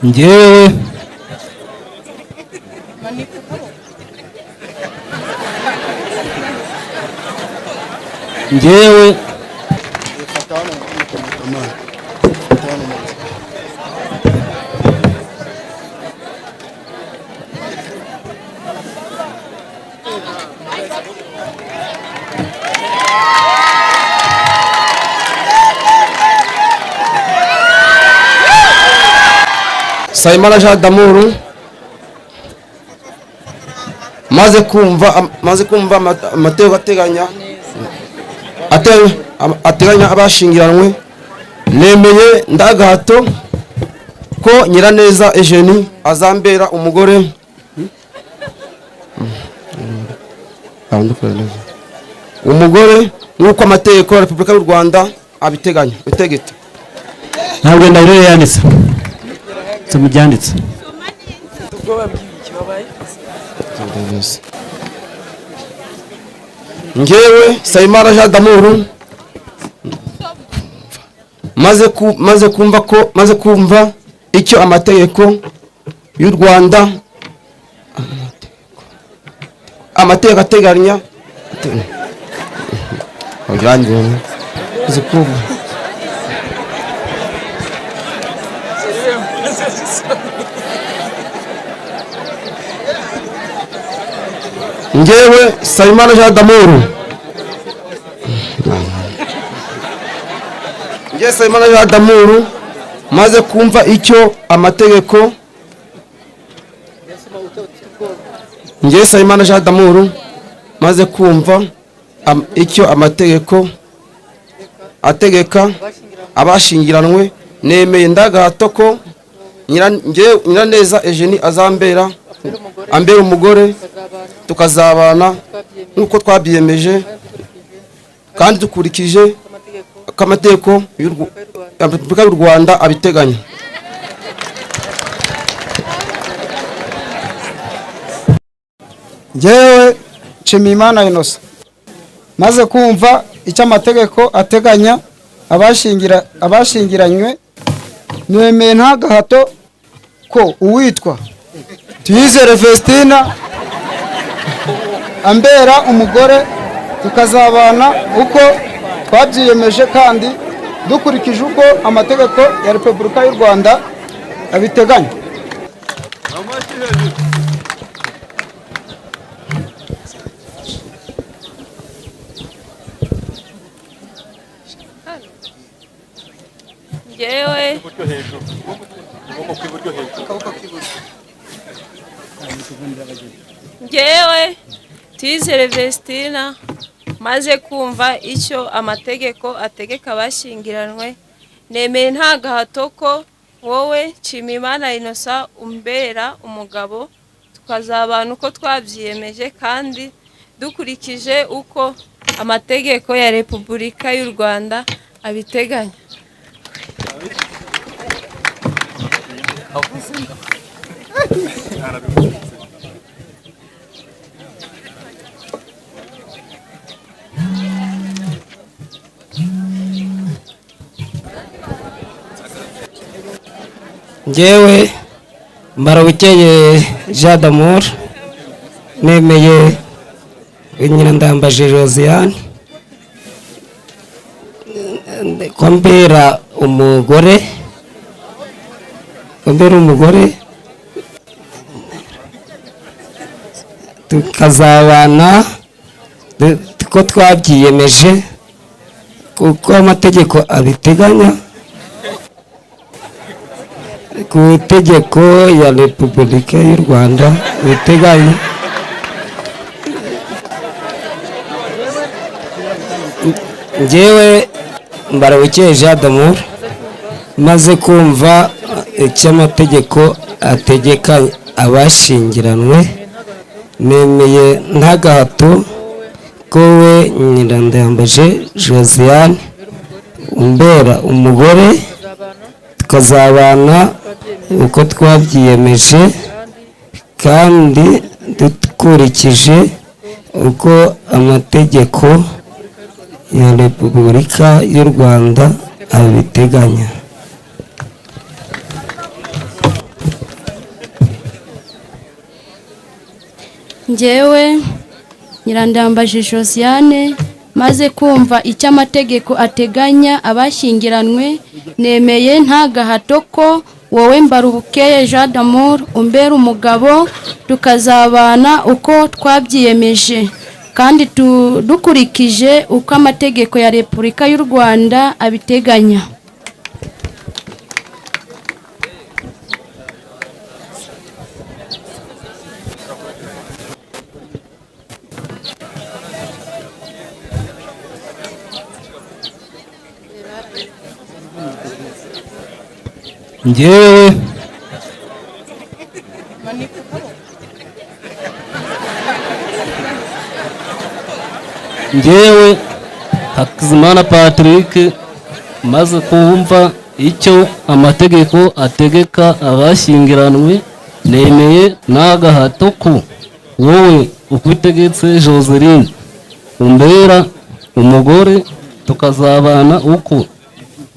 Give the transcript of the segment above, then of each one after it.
Njyewe njyewe Nsabimana Jean D'amour, maze kumva amategeko ateganya abashyingiranywe, nemeye ndagahato ko Nyiraneza Eugenie azambera umugore nk'uko amategeko ya Repubulika y'u Rwanda abiteganya itegeka. Ntabwo ndahiro yanditse, soma ibyanditse. Njyewe Nsabimana Jean D'amour, maze kumva icyo amategeko y'u Rwanda, amategeko ateganya, maze kumva njyewe Nsabimana Jean D'amour, njyewe Nsabimana Jean D'amour, maze kumva icyo amategeko, njyewe Nsabimana Jean D'amour, maze kumva icyo amategeko ategeka abashyingiranywe, nemeye ndagahato ko Nyiraneza Eugenie ambera umugore, tukazabana nk'uko twabyiyemeje kandi dukurikije ko amategeko ya Repubulika y'u Rwanda abiteganya. Njyewe Nshimiyimana Innocent, maze kumva icyo amategeko ateganya abashingiranywe, nemeye nta gahato ko uwitwa Tuyizere Vestina ambera umugore, tukazabana uko twabyiyemeje kandi dukurikije uko amategeko ya Repubulika y'u Rwanda abiteganya. Njyewe Tuyizere Vestina, maze kumva icyo amategeko ategeka abashyingiranywe, nemeye nta gahato ko wowe Nshimiyimana Innocent umbera umugabo, tukazabana uko twabyiyemeje kandi dukurikije uko amategeko ya Repubulika y'u Rwanda abiteganya. Njyewe Mbarabukeye Jean D'amour, nemeye Nyirandambaje Josiane ko mbera umugore, tukazabana ko twabyiyemeje kuko amategeko abiteganya ku itegeko ya Repubulika y'u Rwanda biteganya. Njyewe Mbarabukeye Jean D'amour, maze kumva icyo amategeko ategeka abashyingiranywe, nemeye nta gahato ko we Nyirandambaje Josiane umbera umugore, tukazabana uko twabyiyemeje kandi dukurikije uko amategeko ya Repubulika y'u Rwanda abiteganya. Njyewe Nyirandambaje Josiane, maze kumva icyo amategeko ateganya abashyingiranwe, nemeye nta gahato ko wowe Mbarubukeye Jean d'Amour umbera umugabo, tukazabana uko twabyiyemeje kandi dukurikije uko amategeko ya Repubulika y'u Rwanda abiteganya. Njyewe Hakizimana Patrick, maze kumva icyo amategeko ategeka abashyingiranwe, nemeye nta gahato ko wowe Ukwitegetse Joseline umbera umugore, tukazabana uko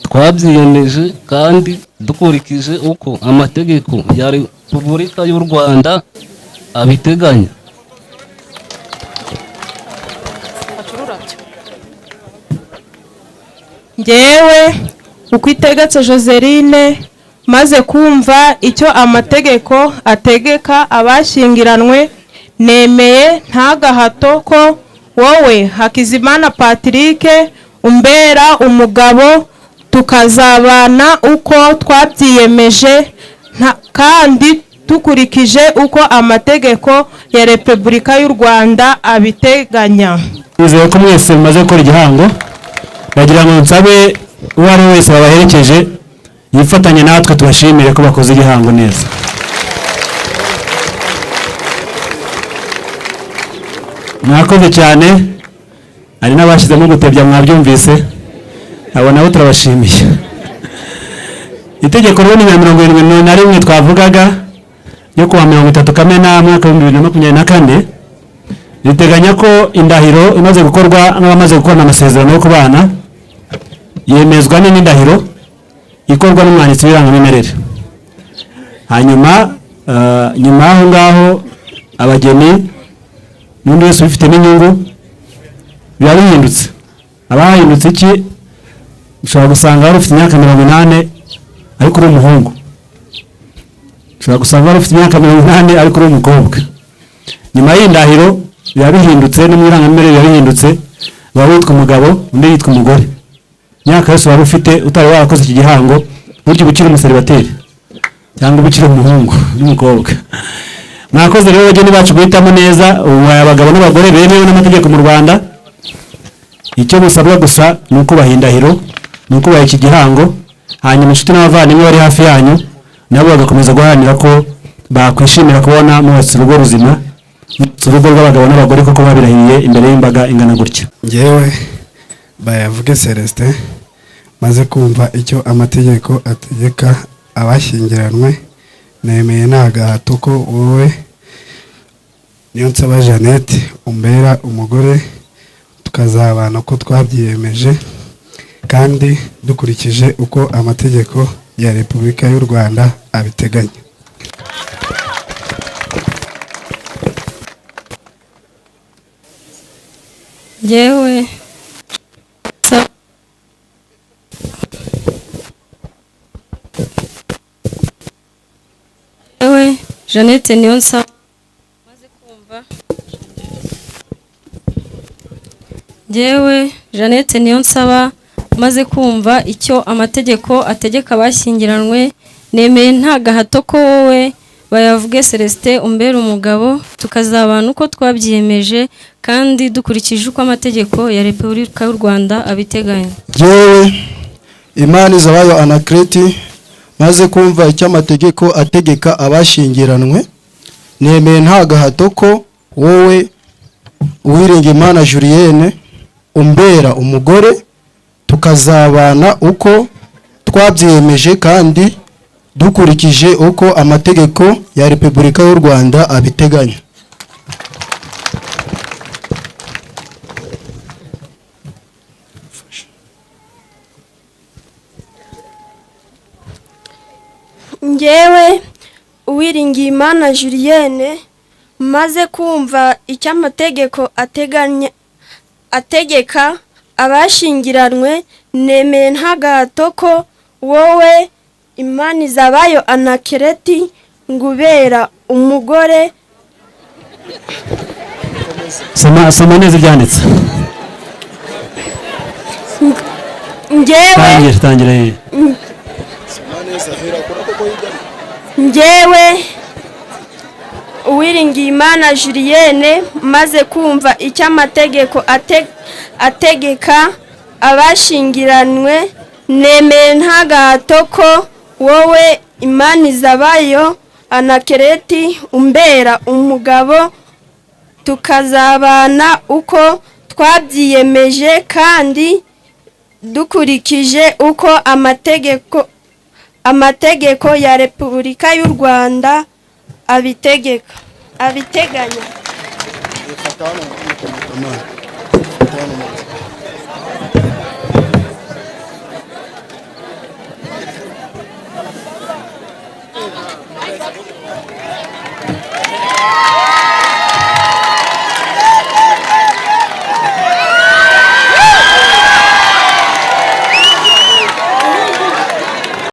twabyiyemeje kandi dukurikije uko amategeko ya Repubulika y'u Rwanda abiteganya. Njyewe Ukwitegetse Joseline, maze kumva icyo amategeko ategeka abashyingiranwe, nemeye nta gahato ko wowe Hakizimana Patrick umbera umugabo, tukazabana uko twabyiyemeje kandi dukurikije uko amategeko ya Repubulika y'u Rwanda abiteganya. Nizeye ko mwese mumaze gukora igihango. Ndagira ngo nsabe uwo ari we wese wabaherekeje yifatanye natwe tubashimire ko bakoze igihango neza. Mwakoze cyane, hari n'abashyizemo gutebya mwabyumvise, abo nabo turabashimiye. Itegeko rero ni 71 twavugaga yo kuwa 30 Kamena mwaka 2024 riteganya ko indahiro imaze gukorwa n'abamaze gukorana amasezerano yo kubana yemezwa n'indahiro ikorwa n'umwanditsi w'irangamimerere. Hanyuma nyuma aho ngaho abageni n'undi wese ubifitemo inyungu biba bihindutse. Abahindutse iki? Ushobora gusanga wari ufite imyaka 80 ariko uri umuhungu, ushobora gusanga wari ufite imyaka 80 ariko uri umukobwa. Nyuma y'indahiro biba bihindutse, no mu irangamimerere biba bihindutse, uba witwa umugabo undi yitwa umugore. Imyaka yose wari ufite utari warakoze iki gihango, burya uba ukiri umuseribateri cyangwa uba ukiri umuhungu n'umukobwa. Mwakoze rero bageni bacu guhitamo neza. Ubu abagabo n'abagore bemewe n'amategeko mu Rwanda. Icyo musabwa gusa ni ukubaha indahiro, ni ukubaha iki gihango, hanyuma inshuti n'abavandimwe bari hafi yanyu nabo bagakomeza guharanira ko bakwishimira kubona mwubatse urugo ruzima, urugo rw'abagabo n'abagore koko babirahiye imbere y'imbaga ingana gutya. Njyewe Bayavuge Celestin, maze kumva icyo amategeko ategeka abashyingiranwe, nemeye nta gahato ko wowe Niyonsaba Jeannette umbera umugore, tukazabana uko twabyiyemeje kandi dukurikije uko amategeko ya Repubulika y'u Rwanda abiteganya. Njyewe Jeannette Niyonsaba, maze kumva Njyewe Jeannette Niyonsaba, maze kumva icyo amategeko ategeka abashyingiranwe, nemeye nta gahato ko wowe Bayavuge Celestin umbera umugabo, tukazabana uko twabyiyemeje kandi dukurikije uko amategeko ya Repubulika y'u Rwanda abiteganya. Njyewe Imanizabayo Anaclet, maze kumva icyo amategeko ategeka abashyingiranwe, nemeye nta gahato ko wowe Uwiringiyimana Julienne umbera umugore, tukazabana uko twabyiyemeje kandi dukurikije uko amategeko ya Repubulika y'u Rwanda abiteganya. Njyewe Uwiringiyimana Julienne, Maze kumva icyo amategeko ateganya ategeka abashyingiranwe, nemeye nta gahato ko wowe Imanizabayo Anakereti ngubera umugore. Soma, soma neza ibyanditse. Njyewe Tangira, tangira ye. Njyewe Uwiringiyimana Julienne, maze kumva icyo amategeko ategeka abashyingiranwe, nemeye nta gahato ko wowe Imanizabayo Anakereti umbera umugabo, tukazabana uko twabyiyemeje kandi dukurikije uko amategeko ya Repubulika y'u Rwanda abitegeka, abiteganya.